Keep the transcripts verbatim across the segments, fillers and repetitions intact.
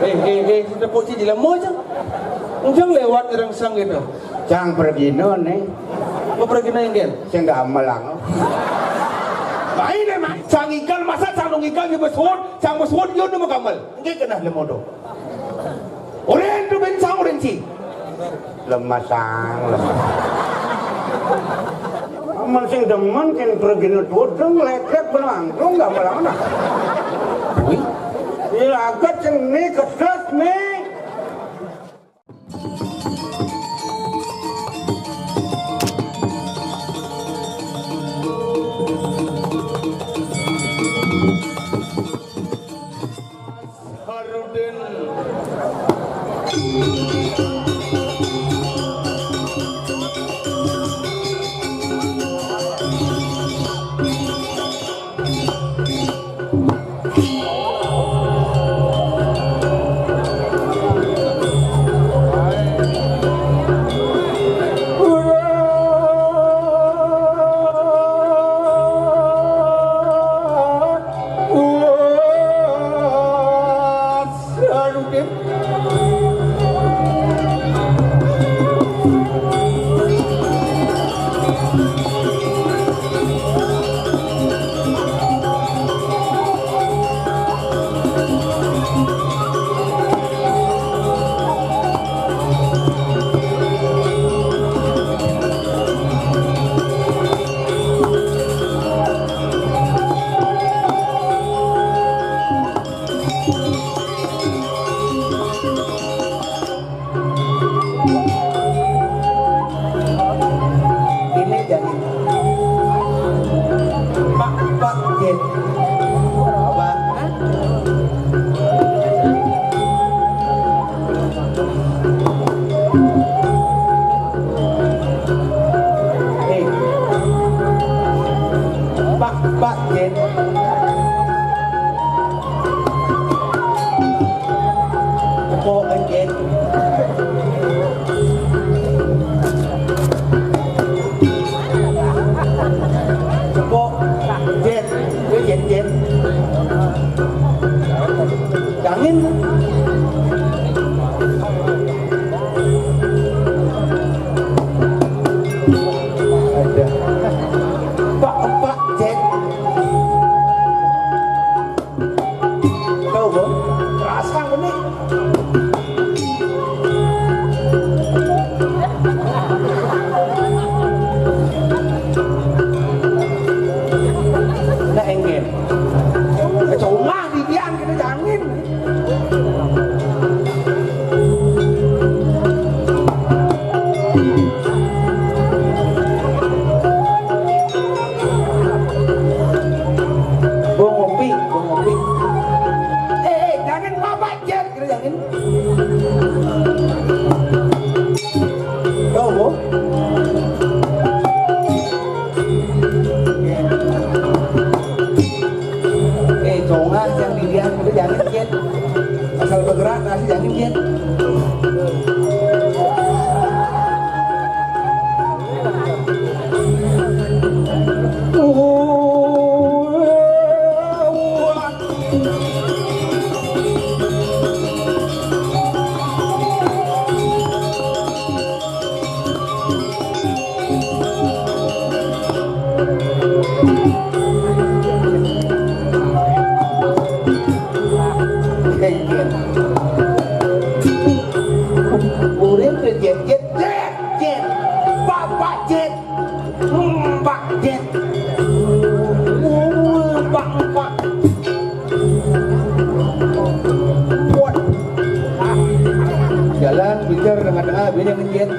Eh, eh, eh, sing tepuk sing dilemo, Cang. Ujang lewat orang sang gitu. Cang pergina nih. Apa pergina yang dia? Sing gamel lang. Main emang. Cang ikal, masa cang nung ikal di besut, cang besut dia udah gamel. Nggih kenah lemo do. Oren tu ben cang oren ci. Lemah sang, lemah. Amun sing demen kin pergina tudung, leklek, benangkung, gamel mana? Wih. Ilagat sing ni kedas ni. Harudin. Ini jadi Pak, Pak Jen. Apa? Eh, Pak, Pak Jen. Tepuk kan, Jen. Tepuk. Jen. Jen, Jen. Jangan. Ada. Pak, Pak Jen. Tahu, Bang? Rasa benih. Nah, engin. Cuma di tiang kita jangin. Gua ngopi, gua ngopi. Eh, eh, jangan bapak, Jen. Kira jangan. Tahu, Bu? Eh, congah yang dilihat itu jangan, Jen. Asal bergerak, nasi jangan, Jen. Urip jet, jet, jet, jet. Bapak jet. Hmm, Pak jet. Hmm, Pak, Pak. Kuat. Jalan, pinter, tengah-tengah, bini yang jet.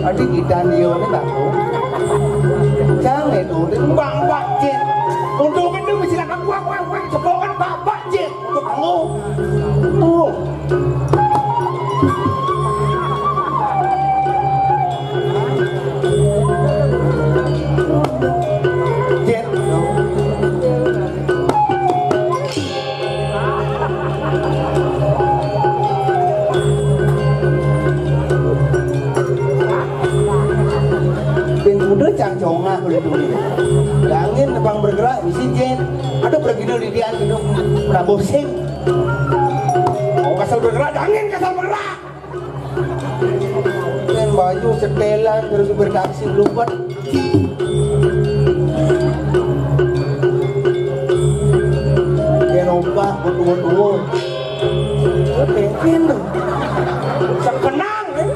Adi gitan dia ni tak tahu. Jangan itu, dia mbak-mbak je. Untuk itu mesti nak kuat, kuat, kuat. Cepokan bapak je. Untuk kamu. Oh. Congak udah tuh. Angin tepang bergerak, bisi jét. Aduh, pergi dulu di dia, gitu. Prabowo Sing. Mau kasar bergerak, angin kasar bergerak. Kan baju setelan, terus supir taksi lupa. Dia lompat, butuh-butuh. Pengen tuh. Sekenang, eh.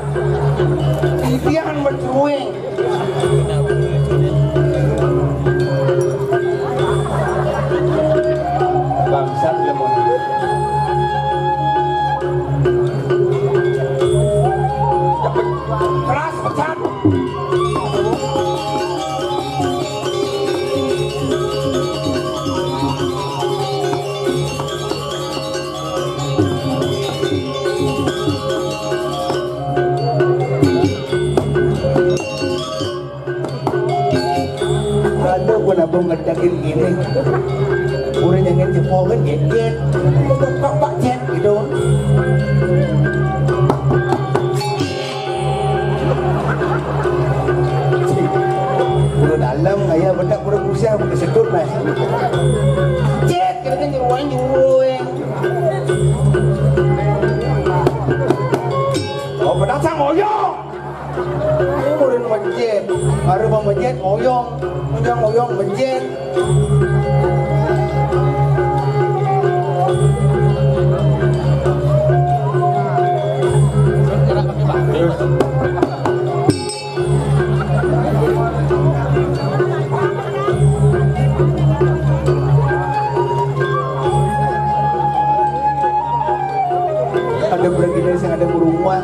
Titian mencuing. Bangsat, lemon. Keras, pecat. Aduh, gua nabung ngedekin gini. Udah jangan jepokin, jengket. Pak, Pak, Jet, gitu. Udah dalam, kayak bedak, udah usah, udah sedut, mas. Jet, kita kan nyuruhan, nyuruh, eh. Oh, pedagang, oh, iya. Ini murid masjid. Baru mau masjid, ngoyong. Ngoyong, ngoyong, masjid. Ada bergina sing ada berumah.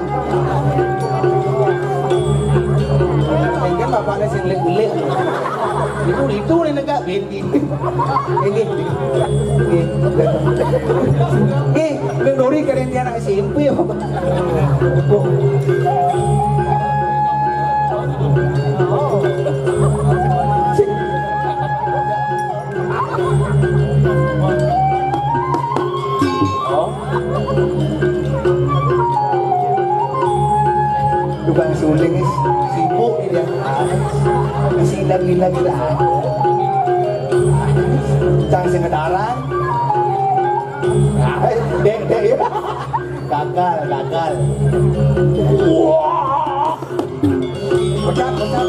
Mungkin bapaknya sing lek-lek. Itu, itu nih negak bindi. Ini. Ini. Ini, ini Dori keren dia anak S M P ya. Oh. Tukang suling is sibuk dia. Masih lagi-lagi lah. Cang sekedaran. Dek, dek. Gagal, gagal. Wah. Pecat, pecat.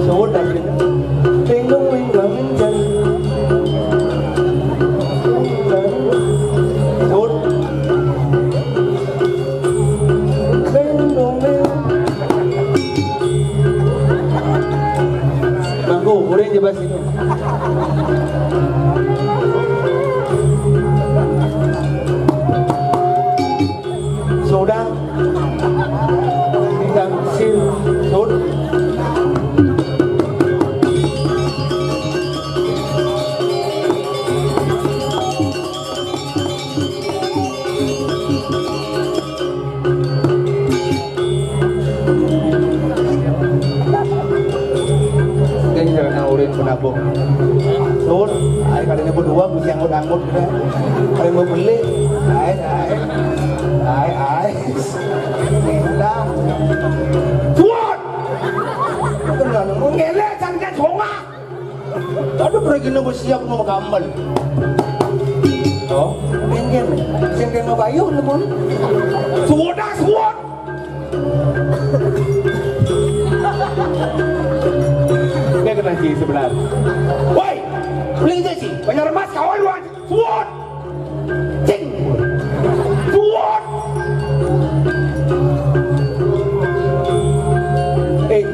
Sudah. Ting dong, ting dong, ting dong. Sudah. Bangku, udah coba sini. Sudah. Kita sir, sud. Kan jangan naurin penabung. Sun, ai kali ini berdua bisa anggut-anggut gitu. Kali mau beli, ai, ai, ai, ai. Bismillah. Suat. Tenang, mau ngelek, jangan songa. Aduh, pergi nunggu siap mau kambal. Oh, pengen, sing mau bayar lemon. Sudah, suat. Dia kena si sebelah. Woi, beli itu sih, banyak emas kawan, wan. Suat. Cing. Suat. Eh.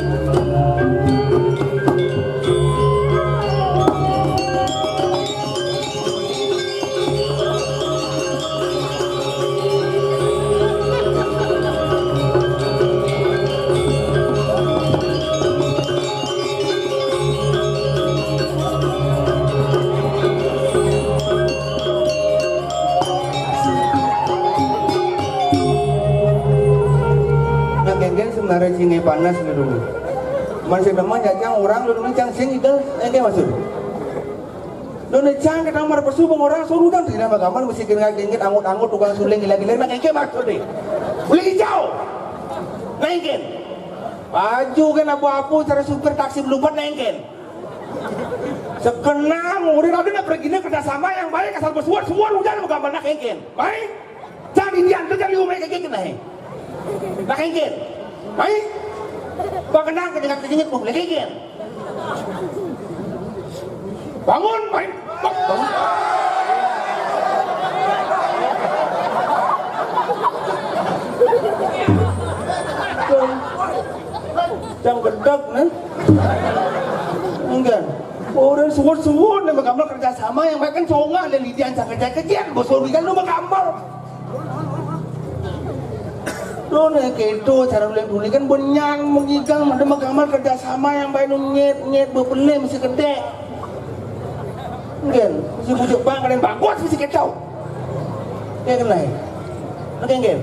Nah, kengkeng sebenarnya sini panas gitu. Manusia demen cang orang lu dulu cang sing itu, engke maksud. Done cang kita marpesu bang orang suruh kan tidak bagamal mesti kena dingin angut-angut tukang suling gila-gila nak engke maksud deh. Boleh hijau. Nengken. Baju kan abu-abu cara supir taksi melupat nengken. Sekenang udah ada nak pergi kerja sama yang baik asal bersuat semua udah bagamal nak engken. Baik. Cang di dian tu cari umai kagek kena he. Nak engken. Mai. Pakenang ke dengan kejengit pun boleh kagek. Bangun, mai. Bangun. Cang gedek nih. Engken. Orang suwun-suwun nih bagamal kerja sama yang baik kan congah dan lidian cang kerja kerja bos orang kan lu bagamal. Done keto cara uleng duli kan benyan mengigal mada magamal kerja sama yang bae nu nyet nyet bebele mesti gede. Ngen, mesti bujuk bang ada yang bagus mesti keto. Ya kenai. Oke ngen.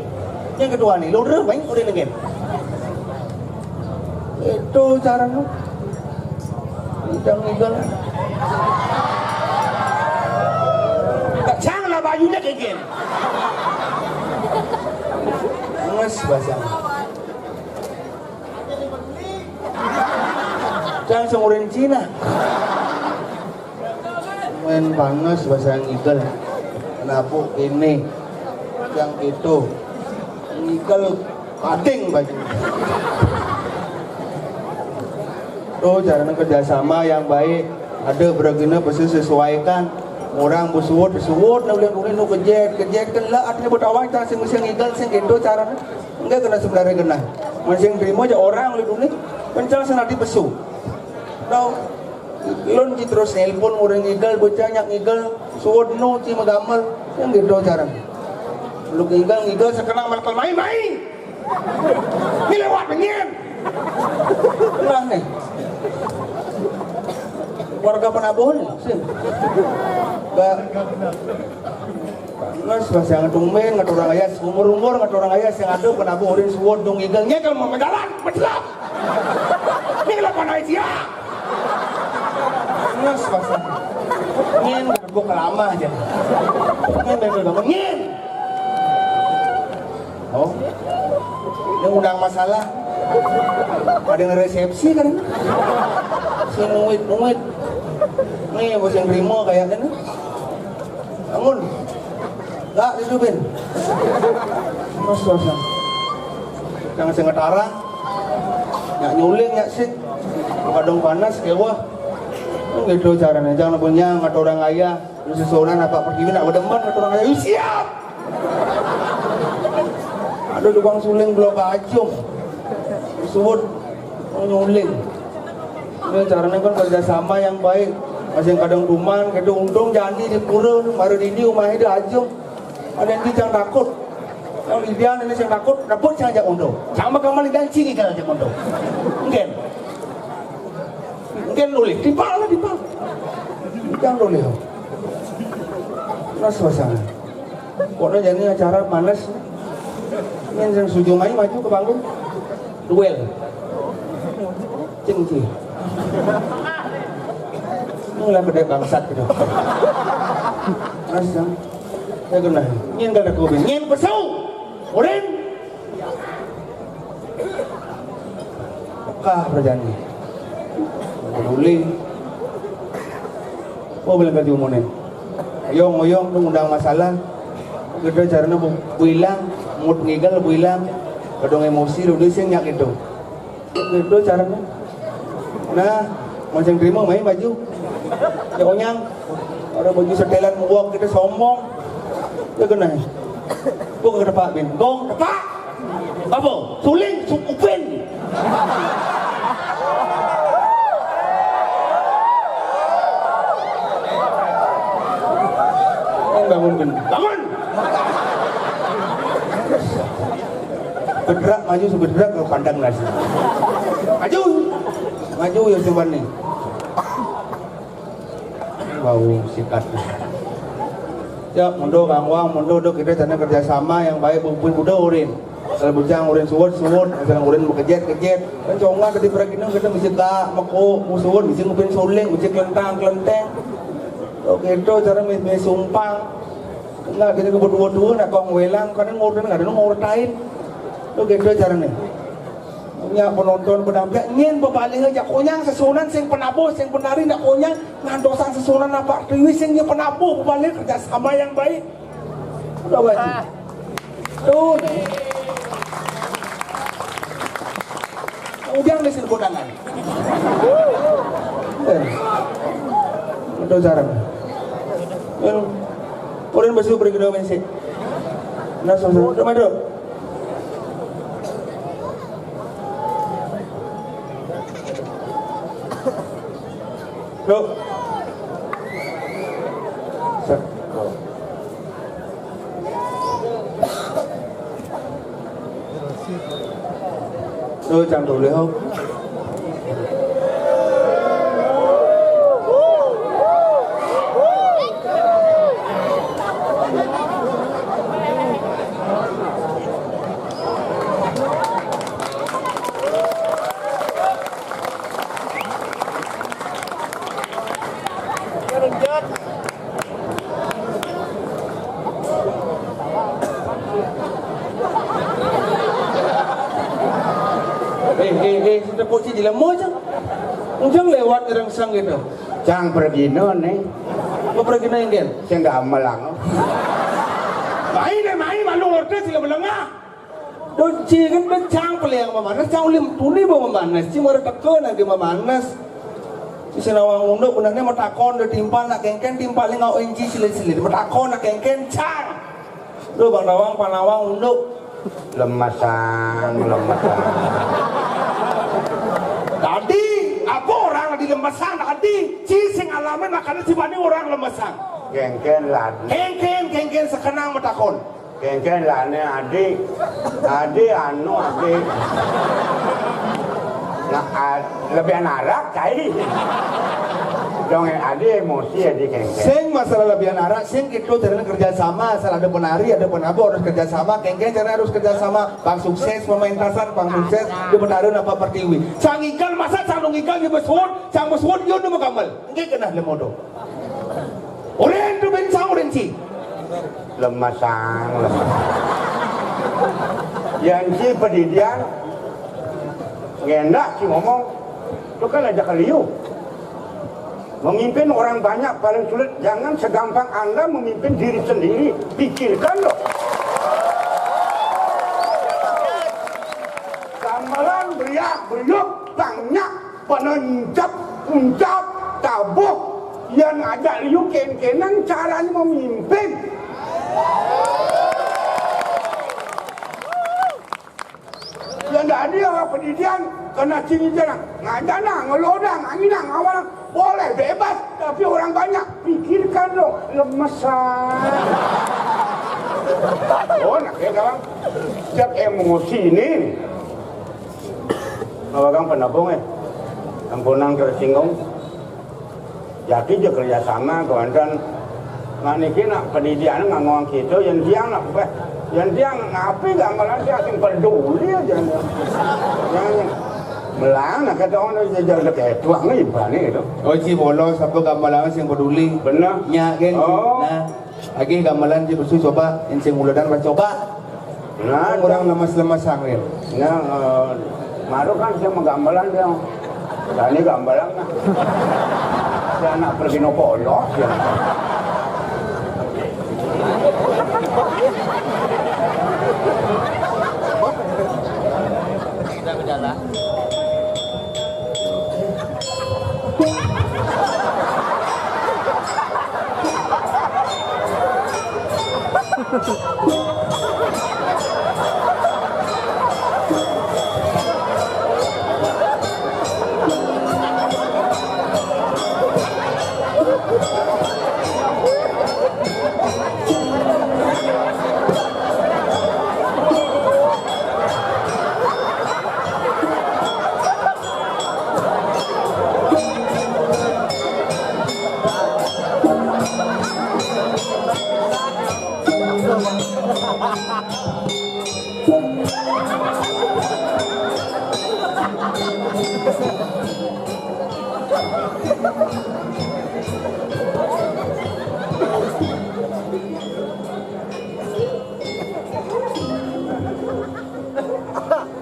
Yang kedua nih, lo udah main udah ngen. Itu cara lu. Idang igal. Cang lah bayunya kegen. Nges basang. Cang sing urin Cina. Main panas basang igal. Kenapa ini? Yang itu. Igal. Pating baju. Tuh, caranya kerjasama yang baik. Ada beragina pasti sesuaikan. Orang bersuut, bersuut, nak boleh boleh nu kejet, kejet kan lah artinya buat awak cang sing sing igal sing gitu caranya. Enggak kena sebenarnya kena. Masih terima aja orang oleh dunia. Kencang senadi pesu. Tahu? Lun ci terus nelpon orang ngigal, bocah nyak ngigal, suut nu ci megamel. Yang gitu caranya. Lu ngigal, ngigal sekenang merkel mai, mai. Ini lewat pengen. Lah nih. Warga Penabuh nih, sih. Ba Mas, mas yang tumben ngaturang ayas, umur-umur ngaturang ayas yang ada Penabuh urin suwon dong igal nyekel mau jalan, mencelap. Ini kenapa naik sia? Mas, mas. Ngin, gue kelama aja. Ngin, bebel bangun, ngin. Oh. Ini undang masalah. Ada yang resepsi kan? Si nuit-nuit. Nih, bos yang terima kayaknya nih. Bangun. Enggak dihidupin. Mas, mas. Jangan sing ngetara. Nyak nyuling, nyak sik. Kadang panas, kewah. Gitu caranya. Jangan punya ngaturang ayah. Lu seseorang apa pergi nak berdemen ngaturang ayah. Siap. Ada tukang suling belum kacung. Suwut nyuling. Ini caranya kan kerjasama yang baik. Masih kadang kuman, kita untung janji di pura, baru dini rumah itu aja. Ada yang jangan takut. Kalau lidian ini yang takut, dapat saya ajak untung. Sama kamu lidian sini kan ajak untung. Mungkin. Mungkin nulis, timpal lah timpal. Jangan nulis. Nah, suasana. Pokoknya jadi acara panas. Ini yang setuju main maju ke panggung. Duel. Cing, cing. Ini lah gede bangsat gitu. Mas, yang saya kena. Ini yang gak ada kubing. Ini yang pesau. Urin. Pekah berjani. Peduli. Oh, boleh ganti umurnya. Oyong, oyong, tu undang masalah. Kita caranya bu, bu ilang, mood ngigal, bu ilang. Kadang emosi, udah sih nyak itu. Itu caranya. Nah, macam terima main baju. Ya onyang. Orang baju setelan muak kita sombong. Ya kena. Bukan ke tempat bin. Gong, tempat. Apa? Suling, sukupin. Bangun bin. Bangun. Bedrak maju sebedrak ke pandang nasi. Maju. Maju ya cuman nih. Bau sikat. Ya, mundur Kang Wang, mundur dok kita sana kerjasama yang baik bukan udah urin. Kalau bujang urin suwud, suwud, asal urin makejit, kejit. Kan congak tadi pergi nang kita mesti ka mako, suwud, mesti ngupin suling, mesti kelentang, kelenteng. Oke, itu cara mis, mis sumpang. Nah, kita ke berdua-dua, nak kong welang, kadang ngurut, kadang ngurut lain. Itu gitu caranya. Nya penonton bedampiak, nyen bepaling aja konyang sesunan sing penabuh, sing penari nak konyang, ngantosan sesunan apa tiwi sing nya penabuh, bepaling kerjasama yang baik. Udah baik. Ah. Tuh, nih. Ujang di sini kondangan. Eh. Itu jarang. Yang, ulun basuh pergi dua mensik. Nah, sama-sama. Udah, maju. Yuk. Set. Đôi chàng thủ lưới hốc. Eh, eh, eh, sudah posisi lama aja. Ujang lewat orang sang gitu. Cang pergino nih. Mau pergi naik kan? Saya nggak melang. Main deh, main malu order sila belengah. Doci kan becang peliang memanas, cang ulim tuni bawa memanas, ci mara teka nanti memanas. Ci sinawang unduk benarnya matakon da timpal nak kengken timpal ngau enci silit-silit. Matakon nak kengken cang. Duh, Bang Nawang, Pak Nawang unduk. Lemesang, lemesang. Tadi, apa orang di lemesang tadi? Ci sing alamin makanya ci bani orang lemesang. Kengken lah. Kengken, kengken sekenang matakon. Kengken lah, ane adi. Adi anu, adi. Nah, ad-, lebih anak cai. Dong, adi emosi, adi kengken. Sing masalah lebih anak, sing kita caranya kerja sama, asal ada penari, ada penabuh, harus kerja sama, kengken caranya harus kerja sama. Pang sukses, pementasan, pang sukses, di penari apa pertiwi. Sang ikan masa, sang nung ikan di besuhun, sang besuhun, yun di makamal. Enggak kena lemodo. Urin tu bincang urin ci. Lemasang, lemasang. Yang ci pedidian, ngendak ci ngomong, tu kan aja keliu. Memimpin orang banyak paling sulit. Jangan segampang Anda memimpin diri sendiri. Pikirkan loh. Gamelan beriak beriuk banyak. Penencap, uncap, tabuh, yang ajak liu kenkenan caranya memimpin. Yang dah ada orang pendidikan, kena sini jalan. Ngajana, ngelodang, anginang, awal boleh bebas, tapi orang banyak pikirkan dong, lemesan. Oh, nak ya kawan, setiap emosi ini. Mawagang penabung, eh. Ampunang tersinggung. Jadi je kerjasama, kawan. Nah, niki nak pendidikan ngangguang kita, yang tiang nak apa? Yang tiang ngapi gamelan tiang sing peduli aja. Yang melang nak kata orang tu, jangan dekat tuang ni, ibarat ni gitu. Oh, ci bolos, apa gamelan sing peduli? Benar. Nya, kan? Oh. Nah. Agih gamelan ci besu coba, insing uladan bacoba. Nah, orang lemas-lemas sangin. Nah, eh, maru kan saya menggamelan dia. Tadi gamelan lah. Saya nak pergi nopo Allah ya. Kita berjalan.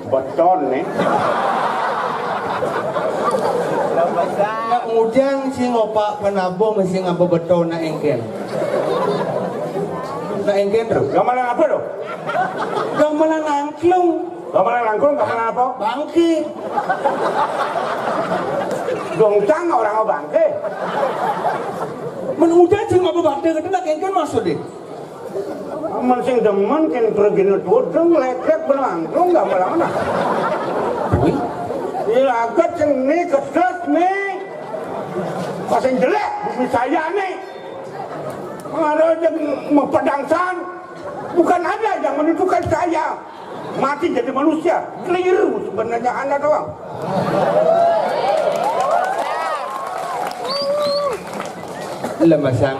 Beton nih. Nak ngujang sing opak penabuh mesti ngaba beton nak engken. Nak engken terus. Gamelan apa tuh? Gamelan angklung. Gamelan angklung, gamelan apa? Bangke. Dongcang orang bangke. Men ngujang sing ngaba bata kata nak engken maksud deh. Amun sing demen kén pragina tua dong lekrek benangkung gambar mana? Wih. Ilagat sing ni kedas ni. Pas sing jelek bumi saya ni. Ada yang mempedangsan. Bukan ada yang menentukan saya mati jadi manusia. Keliru sebenarnya Anda doang. Lemesang.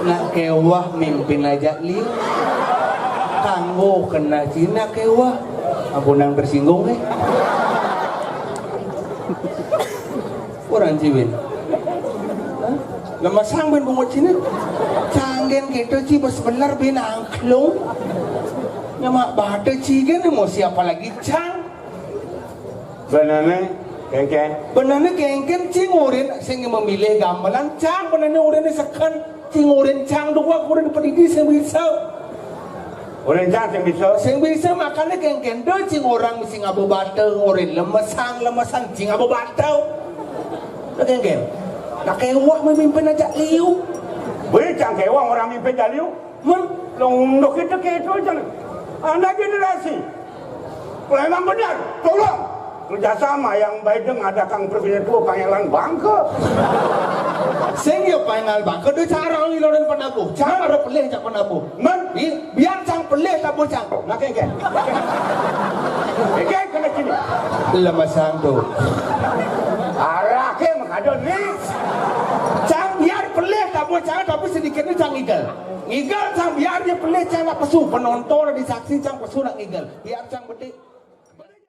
Nak kewah mimpin aja liu. Kanggo kena Cina kewah. Ampun yang tersinggung eh. Orang ciwin. Hah? Lemesang bin bungut Cina. Canggen kita ci bes bener bin angklung. Nyamak bata ci gen mau siapa lagi cang. Benane kengken. Benane kengken ci ngurin sing memilih gamelan cang benane urin seken ci ngurin cang dua kurin pedidi sing bisa. Urin cang sing bisa. Sing bisa makane kengken do ci orang sing abu bata ngurin lemesang lemesang ci abu bata. Kengken. Nak kewah memimpin aja liu. Beri cang kewah orang mimpin aja liu. Men, lo unduk itu ke itu aja. Anak generasi. Kalau emang benar, tolong kerjasama yang baik dengan ada kang pergi itu pangeran bangke. Sing yo pangeran bangke do cara ngilorin penabuh. Cara ada pelih cak penabuh. Men, bi biar cang pelih tabuh cang. Nah kengken. Kengken kena sini. Lemesang tu. Arah ke mengada ni. Cang biar pelih tabuh cang tapi sedikitnya cang igal. Ngigal cang biar dia pelih cang nak pesu penonton di saksi cang pesu nak ngigal biar cang betik.